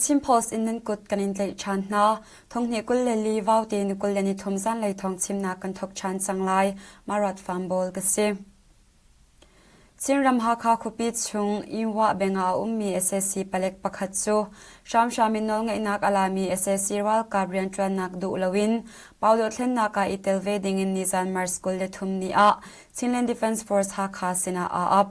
Chin Post in nan kut kan in tlaih ṭhan hna. Thonghnih 24 vaute ni 23 zanlei thawng chimnak kan thawk ṭhan cang lai. Marat Farm ka si. Chinram Hakha khuapi chung Inwah beng ah a ummi sac palek pakhat cu hramhram in nawlngeihnak a lami sac ralkap rianṭuannak duh loin Pau dothlennak ah i tel ve dingin nizan March 23 ni ah Chinland Defence Force Hakha sinah aa ap.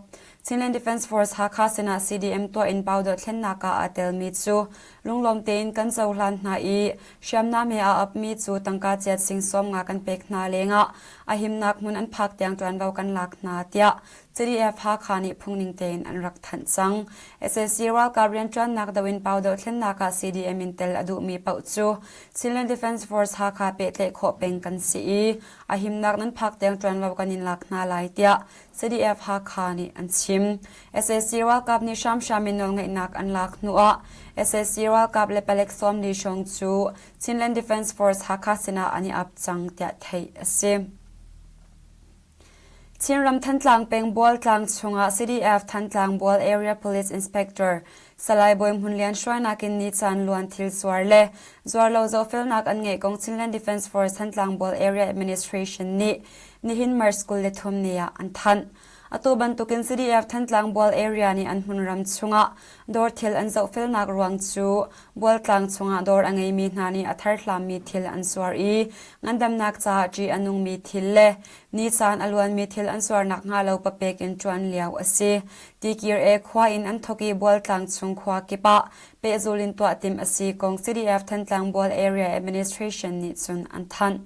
Chinland Defence Force Hakha sinah CDM tuah in Pau dothlennak ah aa telmi cu lunglawm tein kan cohlan hna i hriamnam he aa apmi cu tangka chiat sing sawm nga kan pek hna lengah a himnak hmun an phak tiang ṭuanvo kan lak hna tiah CDF Hakha nih phungning tein an rak thanh cang. SAC ralkap rianṭuannak do in Pau dothlennak ah CDM in tel a duhmi paoh cu Chinland Defence Force Hakha pehtlaih khawh peng kan si i a himnak nan phak tiang ṭuanvo kan in lak hna lai tiah CDF Hakha nih an chim. SAC ralkap nih hramhram in nawlngeihnak an lak hnuah SAC ralkap le palek 40 hrawng cu Chinland Defence Force Hakha sinah an i ap cang tiah theih a si. Chinram Thantlang peng Bualtlang chungah CDF Thantlang Bual Area Police Inspector Salai Bawi Hmun Lian hruainak in ni caan luan thil zuar le zuar lo zohfelnak an ngeih kong Chinland Defence Force Thantlang Bual Area Administration nih nihin March 23 ni ah an thanh. Atu bantukin CDF Thantlang Bual area nih an hmunram chungah dawr thil an zohfelnak ruang cu Bualtlang chungah dawr a ngeimi hna nih a tharhlammi thil an zuar i ngandamnak caah ṭih a nungmi thil le ni caan a luanmi thil an zuarnak hnga lo papek in ṭuan lio a si. Tikir e khua in an thawk i Bualtlang chung khua kip ah pehzul in tuah timh a si kong CDF Thantlang Bual Area Administration nih cun an thanh.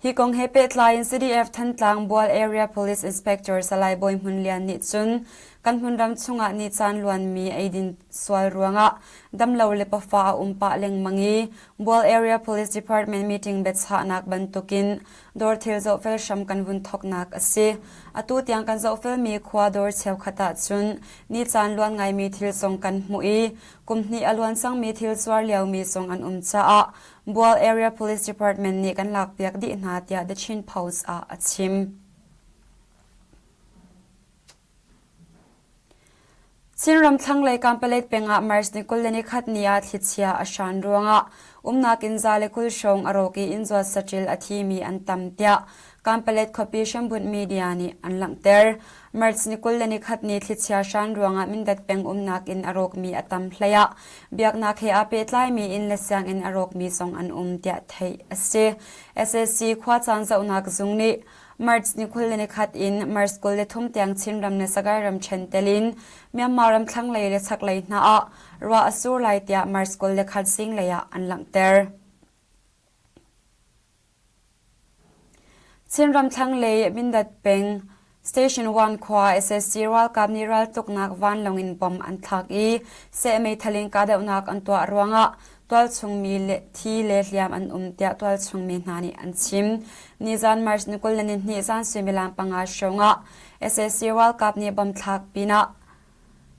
Hi kong he pehtlai in CDF Thantlang Bual Area Police Inspector Salai Bawi Hmun Lian nih cun kan hmunram chungah ni caan luanmi eidin sual ruangah damlo le pafa a um pah lengmang i Bual Area Police Department meeting biachahnak bantukin dawr thil zohfel hram kan vun thawknak a si. Atu tiang kan zohfelmi khua dawr cheukhat ahcun ni caan luan ngaimi thil zong kan hmuh i kum hnih a luan cangmi thil zuar liomi zong an um caah Bual Area Police Department nih kan lakpiak dih hna tiah The Chin Post ah a chim. Chinram thlanglei Kanpalet peng ah March ni 21 ni ah thlichia a hran ruangah umnak inn za le 20 hrawng a rawk i inn zuat saṭil a thimi an tam tiah Kanpalet khuapi hrambunh media nih an langhter. March ni 21 ni thlichia hran ruangah Mindat peng umnak inn a rawkmi a tam hlei ah biaknak he aa pehtlaimi inn le sianginn a rawkmi zong an um tiah theih a si. SAC khuacaan zohnak zung nih March ni 21 in March 23 tiang Chinram le Sagaing ram ṭhen tel in Myanmar ram thlanglei le chaklei hna ah ruah a sur lai tiah March 21 zinglei ah an langhter. Chinram thlanglei Mindat peng Station 1 khua SSC ralkap nih raltuknak vanlawng in bomb an thlak i seh meithal in kahdohnak an tuah ruangah tualchungmi le thi le hliam an um tiah tualchungmi hna nih an chim. Nizan March ni 22 zan suimilam panga hrawngah SSC ralkap nih bomb thlak pinah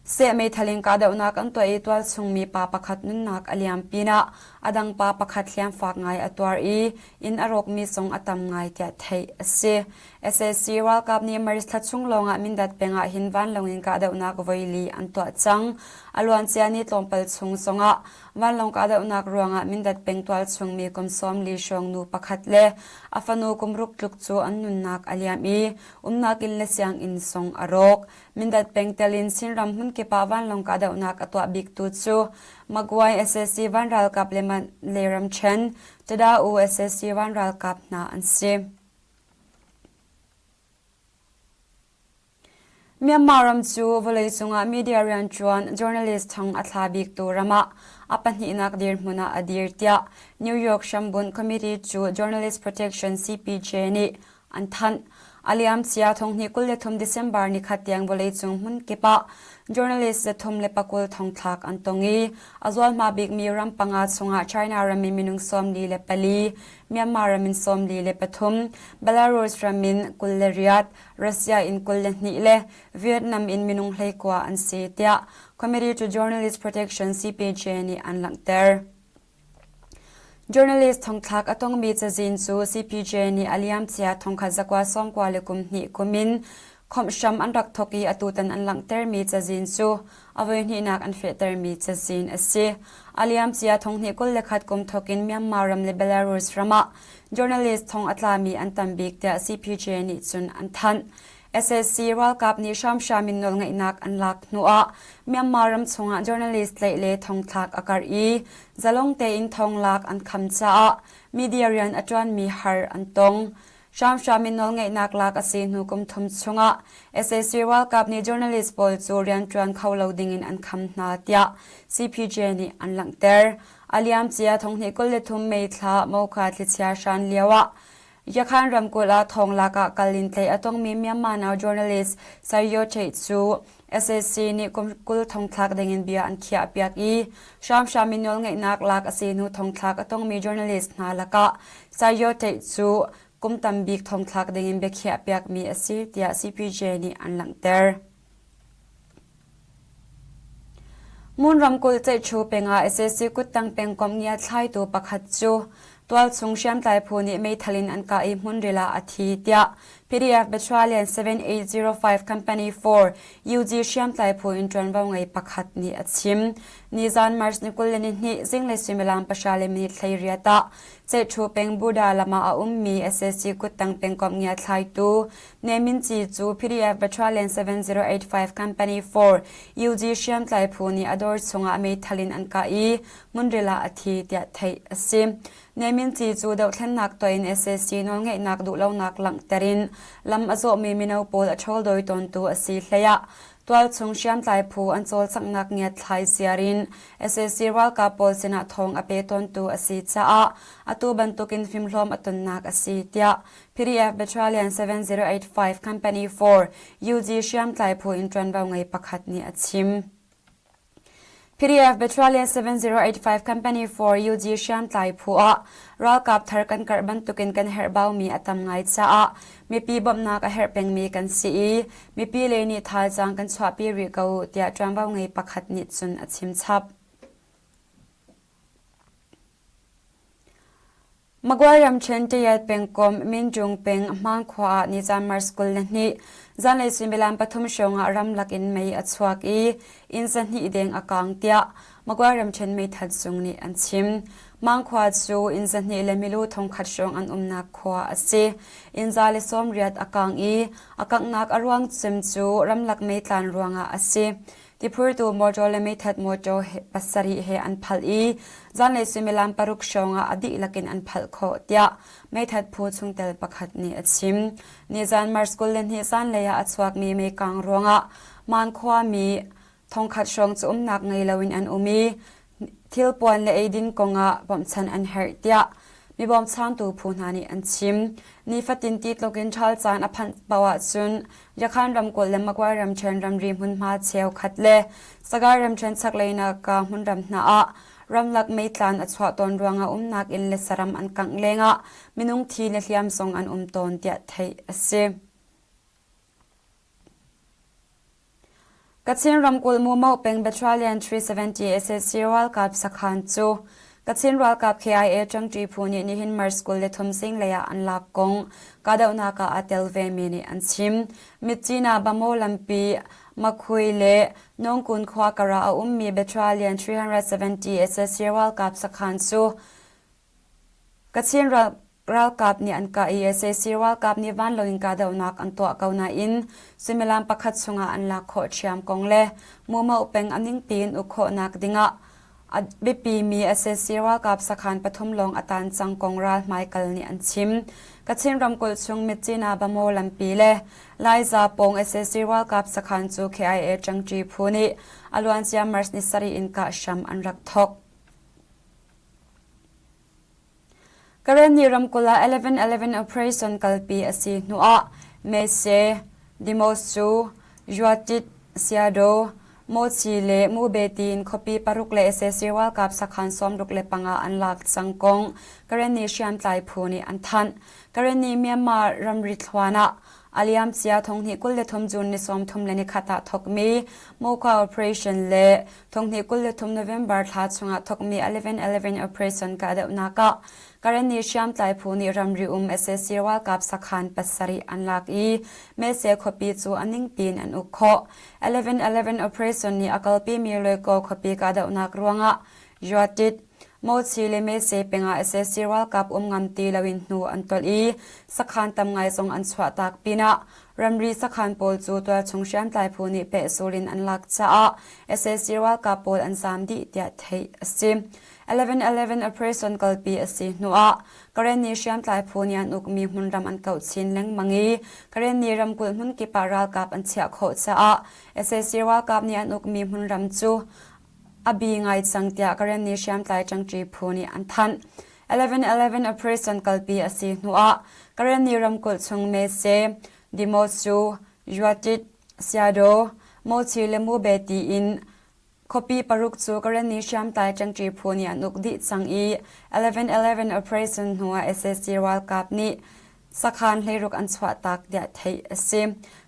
Seh meithal in kahdohnak an tuah i tualchungmi pa pakhat nunnak a liam pinah a dang pa pakhat hliamfak ngai a tuar i inn a rawkmi zong a tam ngai tiah theih a si. SAC ralkap nih Maris thla chung lawngah Mindat peng ah hin vanlawng in kahdohnak voili an tuah cang. A luancia ni tlawmpal chung zongah vanlawng kahdohnak ruangah Mindat peng tualchungmi kum 40 hrawng nu pakhat le a fanu kum ruk tluk cu an nunnak a liam i umnak inn le sianginn zong a rawk. Mindat peng tel in Chinram hmunkip ah vanlawng kahdohnak a tuah biktu cu Magway SAC van ralkap le le ramṭhen Tada-u SAC van ralkap hna an si. Myanmar ram cu vawleicung ah media rianṭuan journalist thong a thla biktu ram ah a pahnihnak dirhmun ah a dir tiah New York hrambunh Committee to Journalist Protection CPJ nih an thanh. A liamcia thonghnih 23 December nikhat tiang vawleicung hmunkip ah journalist 320 thongthlak an tong i a zualhma bikmi ram panga chungah China ram in minung 44, Myanmar ram in 43, Belarus ram in 28, Russia in 22 le Vietnam in minung 19 an si tiah Committee to Journalist Protection CPJ nih an langhter. Journalist thongthlak a tongmi cazin cu CPJ nih a liamcia thongkhat zakua sawmkua le kum hnih kum in Khawmhhram an rak thawk i atutan an langhtermi cazin cu a voihnihnak an fehtermi cazin a si. A liamcia thonghnih 21 kum thawk in Myanmar ram le Belarus ram ah journalist thong a tlami an tam bik tiah CPJ nih cun an thanh. SAC ralkap nih hramhram in nawlngeihnak an lak hnuah Myanmar ram chungah journalist tlaih le thongthlak a karh i zalong tein thonglak an kham caah media rian a ṭuanmi har an tong. Hramhram in nawlngeihnak lak a si hnu kum thum chungah sac ralkap nih journalist pawl cu rianṭuan kho lo dingin an kham hna tiah CPJ nih an langhter. A liamcia thonghnih 23 May thla Mokha thlichia hran lioah Yakhan ramkulh ah thonglak ah kal in tlaih a tongmi Myanmar Now journalist Sayo Hteit cu sac nih kum 20 thongthlak dingin bia an khiahpiak i hramhram in nawlngeihnak lak a si hnu thongthlak a tongmi journalist hna lakah Sayo Hteit cu kum tam bik thongthlak dingin biakhiahpiakmi a si tiah CPJ nih an langhter. Ngun ramkulh Ceihṭhu peng ah sac kuttang pengkomh ngiathlaitu pakhat cu tualchung hriamtlai phu nih meithal in an kah i hmunril ah a thi tiah PDF Battalion 7805 Company 4 UG hriamtlai phu in ṭuanvo ngei pakhat nih a chim. Nizan March ni 22 zinglei suimilam pahra le minute 18 ah Ceihṭhu peng Buddha lam ah a ummi sac kuttang pengkomh ngiathlaitu Neminci cu PDF Battalion 7085 Company 4 UG hriamtlai phu nih a dawr chungah meithal in an kah i hmunril ah a thi tiah theih a si. Neminci cu dohthlennak tuah in sac nawlngeihnak duhlonak langhter in lam a zawhmi mino pawl a ṭhawldawi tawntu a si hleiah tualchung hriamtlai phu an cawlcanghnak ngiatthlai ziar in sac ralkap pawl sinah thawng a pe tawntu a si caah atu bantukin fimhlawm a tonnak a si tiah PDF Battalion 7085 Company 4 UG hriamtlai phu in ṭuanvo ngei pakhat nih a chim. PDF Battalion 7085 Company 4 UG hriamtlai phu ah ralkap thar kan karh bantukin kan herhbaumi a tam ngai caah mipi bawmhnak a herh pengmi kan si i mipi lei nih thazaang kan chuahpi rih ko tiah ṭuanvo ngei pakhat nih cun a chim chap. Magway ramṭhen Tayal pengkomh Minjung peng Hmangkhua ah nizan March 22 zanlei suimilam pathum hrawngah ramlak in mei a chuak i inn zahnih deng a kaang tiah Magway ramṭhen meithat zung nih an chim. Mangkhua cu inn zahnih le milu thongkhat hrawng an umnak khua a si. Inn za le sawmriat a kaang i a kanghnak a ruang cem cu ramlak meitlan ruangah a si. Tiphurtu motor le meithat motor pasarih he an phalh i zanlei suimilam paruk hrawng ah a dihlak in an phalh khawh tiah meithat phu chungtel pakhat nih a chim. Nizan March 22 zanlei ah a chuakmi meikang ruangah Man khuami thongkhat hrawng cu umnak ngei loin an um i thilpuan le eidin kongah bawmhchanh an herh tiah mi bawmchantu phu hna nih an chim. Nifatin ti tluk in ṭhal caan a phanh paoh ahcun Yakhan ramkulh le Magway ramṭhen ramri hmunhma cheukhat le Sagaing ramṭhen chaklei Naka hmunram hna ah ramlak meitlan a chuah tawn ruangah umnak inn le saram an kangh lengah minung thi le hliam zong an um tawn tiah theih a si. Kachin ramkulh Mumoh peng Battalion 370 sac ralkap sakhan cu Kachin ralkap KIA ṭangṭi phu nih nihin March 23 zinglei ah an lak kong kahdohnak ah aa tel vemi nih an chim. Myitkyina Bamaw lampi Makhui le Nawngkun khua karah a ummi Battalion 370 sac ralkap sakhan cu Kachin ralkap nih an kah i sac ralkap nih vanlawng in kahdohnak an tuah ko nain suimilam pakhat chungah an lak khawh ṭhiam kong le Mumoh peng a ningpi in uk khawhnak dingah a biapimi sac ralkap sakhan pathum lawng a tan cang kong ral hmaikal nih an chim. Kachin ramkulh chung Myitkyina Bamaw lampi le Laiza pawng sac ralkap sakhan cu KIA ṭangṭi phu nih a luancia March ni sarih in kah hram an rak thawk. Karenni ramkulh ah 11-11 operation kalpi a si hnuah Mese, Dimosu, Yuatit, Siado, Mochi le Mube tiin khuapi paruk le sac ralkap sakhan 65 an lak cang kong Karenni hriamtlai phu nih an thanh. Karenni Myanmar ramri thluan ah. A liamcia thonghnih 23 June ni 31 ah thawkmi Mocha Operation le thonghnih 23 November thla chungah thawkmi 11-11 Operation kahdohnak ah Karenni hriamtlai phu nih ramri um sac ralkap sakhan pasarih an lak i Mese khuapi cu a ningpi in an uk khawh. 11-11 Operation nih a kalpimi Loikaw khuapi kahdohnak ruangah Yuatit, Mochi le Mese pengah sac ralkap um ngam ti loin hnu an tolh i sakhan tam ngai zong an chuahtak pinah ramri sakhan pawl cu tualchung hriamtlai phu nih pehzul in an lak caah sac ralkap pawl an zaam dih tiah theih a si. 11-11 operation kalpi a si hnuah Karenni hriamtlai phu nih an ukmi hmunram an kauh chin lengmang i Karenni ramkulh hmunkip ah ralkap an chiah khawh caah sac ralkap nih an ukmi hmunram cu a bi ngai cang tiah Karenni hriamtlai ṭangṭi phu nih an thanh. 11-11 operation kalpi a si hnuah Karenni ramkulh chung Mese, Dimosu, Yuatit, Siado, Mochi le Mube tiin khuapi paruk cu Karenni hriamtlai ṭangṭi phu nih an uk dih cang i 11-11 operation hnuah sac ralkap nih Sakhan hleiruk an chuahtak tiah theih a si.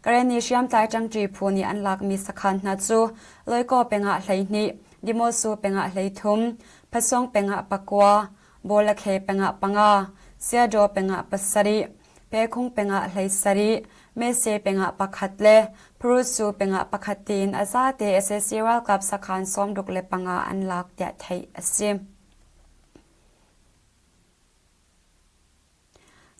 Karenni hriamtlai ṭangṭi phu nih an lakmi sakhan hna cu Loikaw pengah 12, Dimosu pengah 13, Phasong pengah pakua, Bawlakhe pengah panga, Siadaw pengah pasarih, Pekhung pengah 17, Mese pengah pakhat le Phurusu pengah pakhat tiin a zate sac ralkap sakhan 65 an lak tiah theih a si.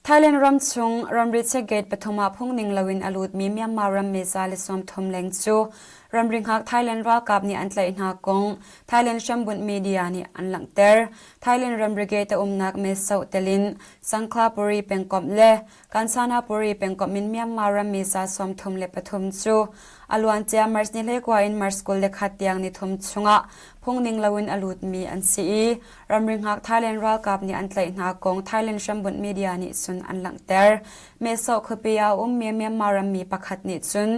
Thailand ram chung ramri check gate pathum ah phungning loin a lutmi Myanmar rammi 130 leng cu ramri hngak Thailand ralkap nih an tlaih hna kong Thailand hrambunh media nih an langhter. Thailand ramri gate a umnak Mae Sot telin Sangkhlaburi pengkomh le Kanchanaburi pengkomh in Myanmar rammi 33 cu a luancia March ni 29 in March 21 tiang nithum chungah phungning loin a lutmi an si i Ramri hngak Thailand ralkap nih an tlaih hna kong Thailand hrambunh media nih cun an langhter. Mehsawh khuapi ah a ummi Myanmar rammi pakhat nih cun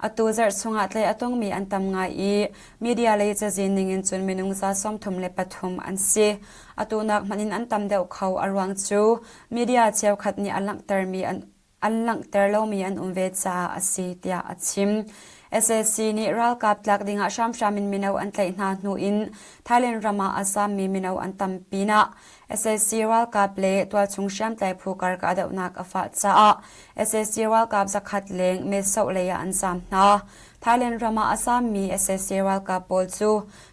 atu zarh chungah tlaih a tongmi an tam ngai i media lei cazin ningin cun minung 33 an si. Atu nak hmanh in an tam deuh kho a ruang cu media cheukhat nih a langhtermi an an langhter lomi an um ve caah a si tiah a chim. Sac nih ralkap tlak dingah hramhram in mino an tlaih hna hnu in Thailand ram ah a zammi mino an tam pinah sac ralkap le tualchung hriamtlai phu kar kahdohnak a fah caah sac ralkap zakhat leng Mesoh lei ah an zam hna. Thailand ram ah a zammi sac ralkap pawl cu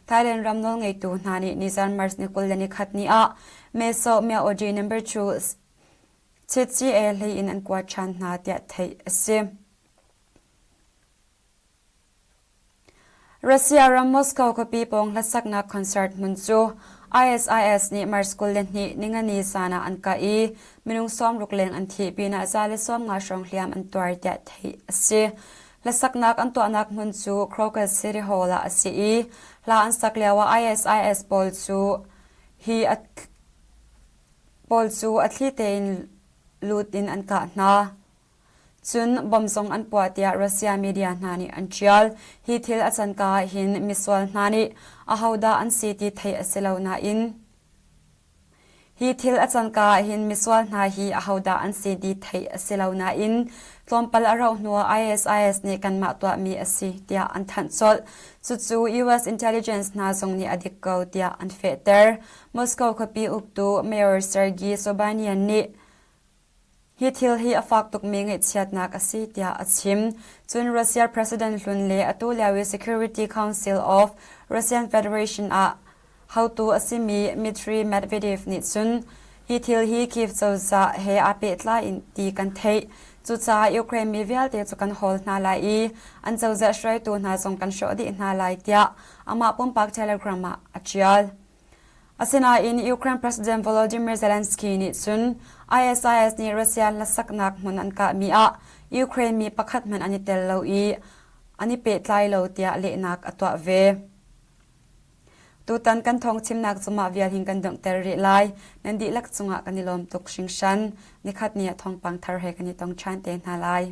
Thailand ram nawlngeitu hna nih nizan March ni 21 ni ah Mesoh Myaodi number 2 Citcie hlei in an kuat ṭhan hna tiah theih a si. Russia ram Moscow khuapi pawng hlasaknak concert hmun cu ISIS nih March 22 ningani zan ah an kah i minung 60 leng an thih pinah 150 hrawng hliam an tuar tiah theih a si. Hlasaknak an tuahnak hmun cu Crocus City Hall ah a si i hla an sak lioah ISIS pawl cu hi a pawl cu a thli tein lut in an kah hna. Cun bom zong an puah tiah Russia media hna nih an ṭial. Hi thil a canka ah hin misual hna nih ahodah an si ti theih a si lo nain hi thil a canka ah hin misual hna hi ahodah an si ti theih a si lo nain tlawmpal a rauh hnuah ISIS nih kanmah tuahmi a si tiah an thanh colh. Cucu US intelligence hna zong nih a dik ko tiah an fehter. Moscow khuapi uktu Mayor Sergei Sobyanin nih hi thil hi a fak tukmi ngaihchiatnak a si tiah a chim. Cun Russia President hlun le atu lio i Security Council of Russian Federation ah haotu a simi Dmitry Medvedev nih cun hi thil hi Kyiv cozah he aa pehtlai in ti kan theih. Cucaah Ukraine mi vialte cu kan hawl hna lai i an cozah hruaitu hna zong kan hrawh dih hna lai tiah amah pumpak Telegram ah a ṭial. Asinain Ukraine President Volodymyr Zelensky nih cun ISIS nih Russia hlasaknak hmun an kahmi ah Ukraine mi pakhat hmanh an i tel lo i an i pehtlai lo tiah lehnak a tuah ve. Tutan kan thawng chimnak cu mah vial hin kan donghter rih lai. Nan dihlak cungah kan i lawm tuk hringhran. Nikhat ni ah thawngpang thar he kan i tong ṭhan te hna lai.